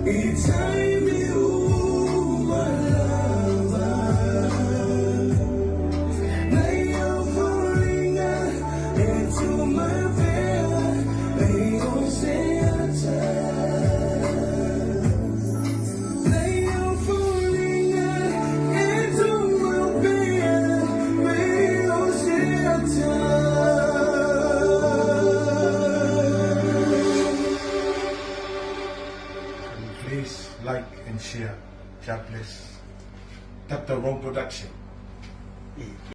I taimi uma lava. Nai ou foliga e tumau pea Pei o se ata. Nai ou foliga e tumau pea Pei o se ata. Please like and share. God bless. Dr. Ron Production.